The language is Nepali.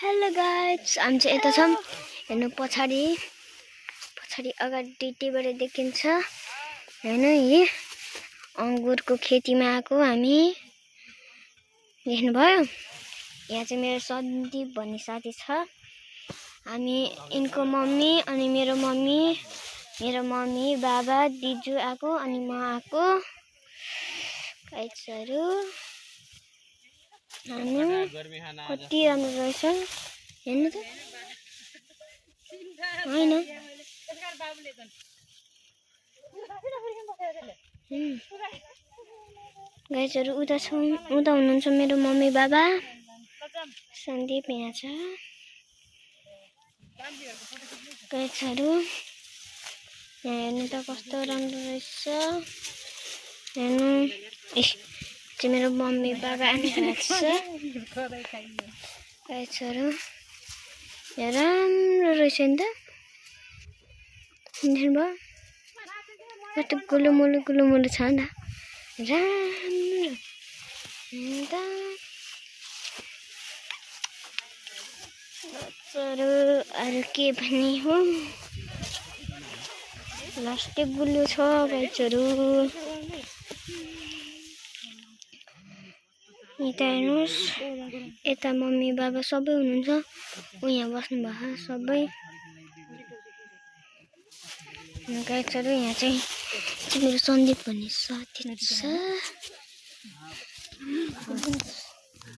हेलो गाइस, हामी चाहिँ यता छौँ। हेर्नु पछाडि अगाडि टिबाट देखिन्छ। हेर्नु यी अंगुरको खेतीमा आएको हामी। देख्नुभयो? यहाँ चाहिँ मेरो सन्दीप भन्ने साथी छ। हामी इनको मम्मी अनि मेरो मम्मी बाबा दिजु आएको अनि म आएको। गाइसहरु कति राम्रो रहेछ हेर्नु त। हैन गाइसहरु उता हुनुहुन्छ मेरो मम्मी बाबा। सन्दीप यहाँ छ। गाइसहरु यहाँ हेर्नु त कस्तो राम्रो रहेछ। हेर्नु चाहिँ मेरो मम्मी बाबा आइरहेको छ। गाइसहरु यहाँ राम्रो रहेछ नि त। देख्नुभयो कस्तो गुलुमुलु छ नि त। राम्रो अन्त अरू के भन्ने हो। लास्टै गुल्यो छ गाइसहरु। यता हेर्नुहोस्, यता मम्मी बाबा सबै हुनुहुन्छ। यहाँ बस्नु भएको सबै। गाइसहरु यहाँ चाहिँ मेरो सन्दीप भन्ने साथी छ।